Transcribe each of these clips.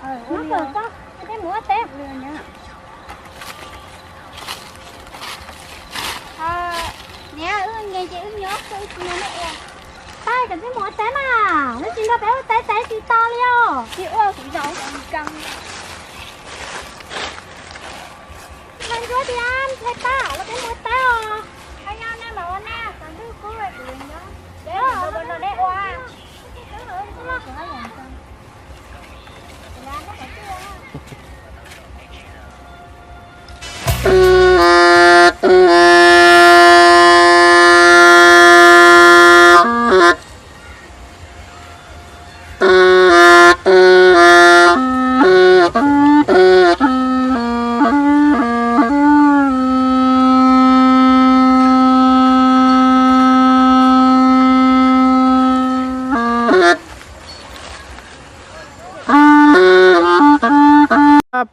Muab kawm koj, peb mus ua teb. Niam, wb nkees ces wb nyob, wb tsis nyob nej ua. Pab, koj tsis mus ua teb mas, wb tsis nrog peb ua teb, teb tsis tau li os. Tsis ua kuv zaum. Mas ntsuab tias ntshai pab los peb mus ua teb os. Qhov nyob nej mam ua nej, qhov ntuj kub kuv nyob. Peb mus ua no nej ua.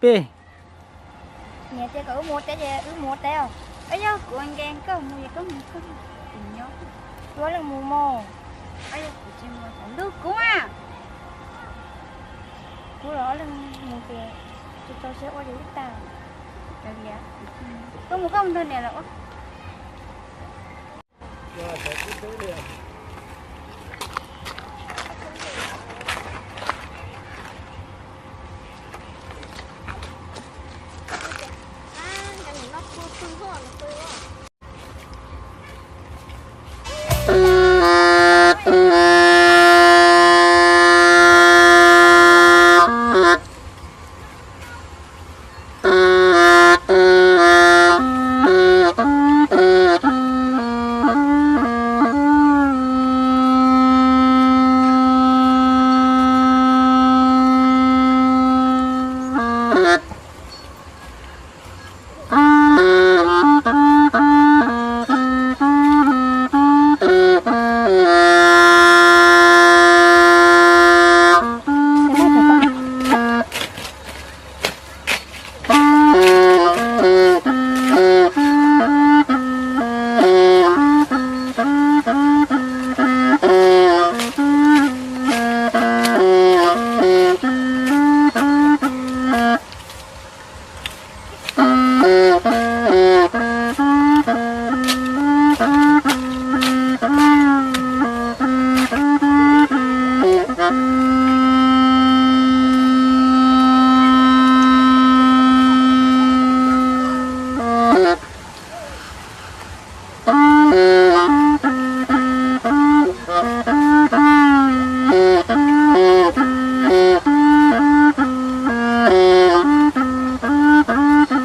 Peb. Niam tias kom wb mus ua teb ces wb mus ua teb os. Yog kuv nkees koj mus es koj mus koj, kuv nyob. Kuv leej mus mog. Yog kuv tsis mus, ntuj kub a. Kuv los leej mus ces tsis tau siab ua li tag. Koj mus koj mus nrog niam lawv ua.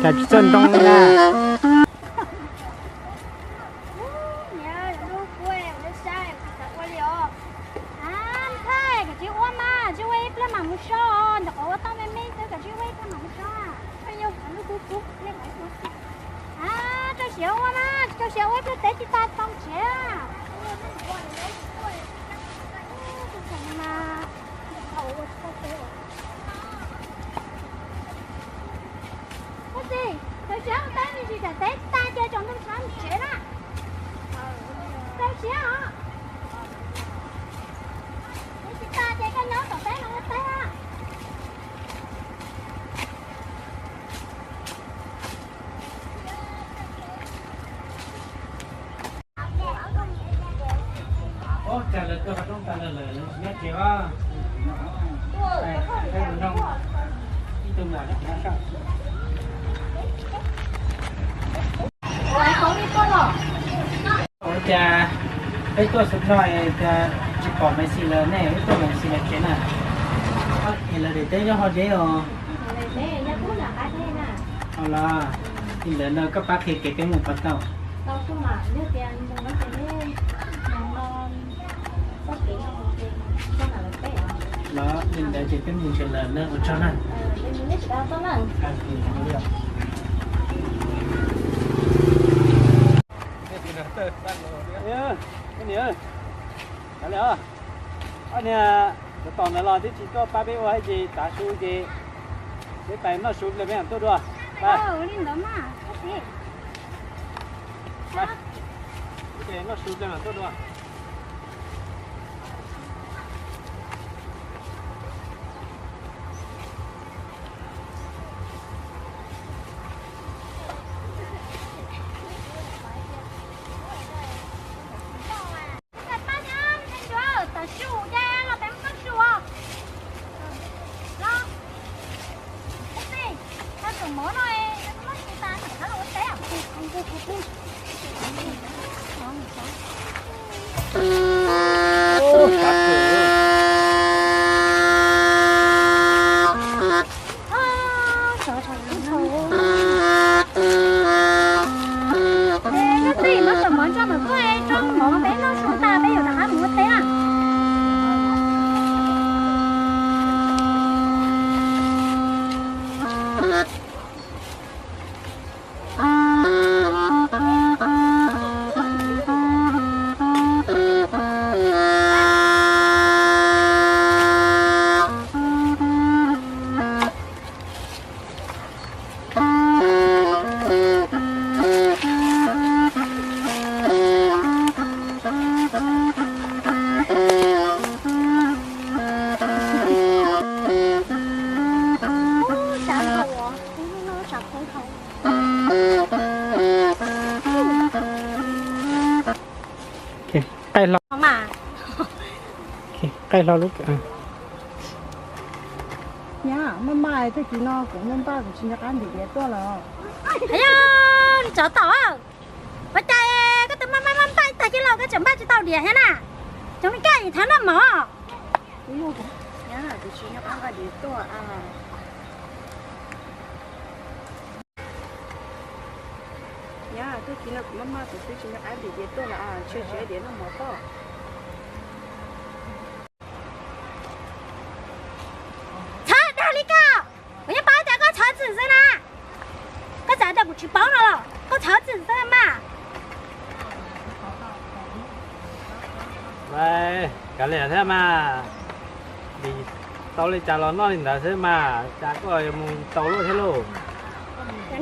Cas tsis txawj ntoo li na. Niam, lub kua mus saib, tsis ua li os. Ab, ntxhais, koj tsis ua mas, tsis ua ib pliag mam mus so, ntawm qhov ua tau me me xwb, koj tsis ua ib pliag mam mus so. Ab, rau siav ua mas, rau siav ua ib pliag teb tsis tas tau tsev. Koj txiv, rau siav ua teb me ntsis, teb tsis tas ces tsaus ntuj sab mus tsev na. Rau siav os. Teb tsis tas ces koj nyob tom teb no ua teb. Ub, cas lawv tuaj qhov rooj tas lawm, lawv tsis nyob tsev os. Peb mus nrog ib tug muam no. Ua cas peb tuaj xub no cas tsis pom Maiv Xis lawv ne, wb tuaj Maiv Xis lawv tsev na. Es lawv daim teb nyob hauv deb os. Los, ntawd no koj pab qhia kev peb mus puas tau? Los, li ntawd ces peb mus nrhiav lawm na, ua tsaug na. Niag, tom tom ntawd los twb tsis tuaj pab peb ua hais ces tav su ces peb pais noj su ple peb mam tuaj dua. Li ntawd mas, noj su ple mam tuaj dua. Nyob twj ywm muab cov mov ntso ntawm tuaj, tso mov peb noj su tas peb yuav rov qab mus ua teb na. Qaij hlo, qaij hlo lub. Nyab, maj maj tag kis no kuv npaj npaj kuv tsis nco qab ntim diav tuaj lawm. Ayo, tsov tom, ua cas koj twb maj maj maj npaj tag kis los koj tseem npaj tsis tau diav thiab na? Cov me koj ib thab noj mov. Nyab, kuv tsis nco qab npaj diav tuaj. Nyab, tag kis no kuv maj maj kuv twb tsis nco qab ntim diav tuaj lawm, tsis tau diav noj mov tuaj. Txhob dag li koj, kuv yeej paub tias koj txhob txwm xwb na. Koj xav tias kuv tsis paub no los koj txhob txwm xwb mas. Kav liam thiab mas, vim tau li cas los noj li ntawd xwb mas, cas koj yuav mus tau luaj thiab lauj.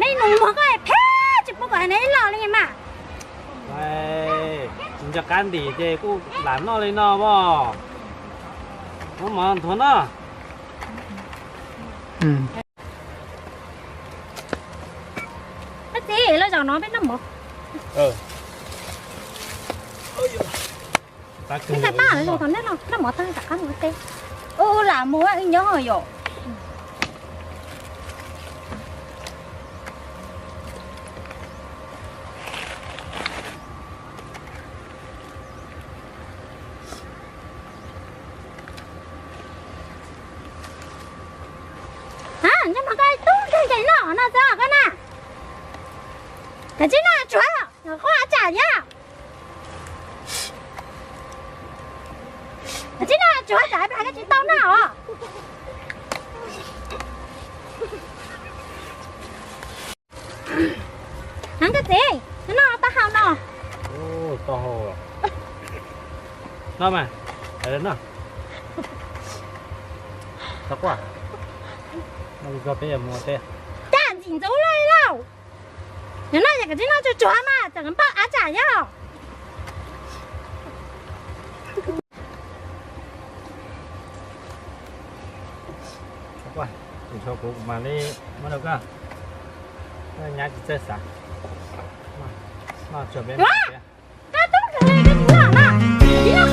Nej nus muag koj phem tsis pub kom nej los li mas. Tsis nco qab ntim ces kuj lam noj li no as. Muab mov nthuav noj. Txiv, los zaum no peb noj mov. Peb tsis tau pab los zaum no noj mov tag rov qab mus ua teb. Ua lam mus wb nyob yom. Nyob mas koj tub nkeeg nkees noj no xwb koj na. Kav tsij noj tsuav, quaj tsam thiab. Kav tsij noj tsuav tsam koj tsis tau noj os. Hab koj txiv, noj taub hau no. Noj mas, noj. Txhob quaj, noj li ko peb yuav mus ua teb. Cas ntxim ntxub luaj li lauj. Yog noj ces kav tsij noj tsuag tsuag mas, txawm npaj av tsam yog. Tus tshuav kuv kuv mam li muab rau koj. Nyab tsis txawj xav. Noj tsuag peb. Koj tub nkeeg, koj tsis noj mas, tsis noj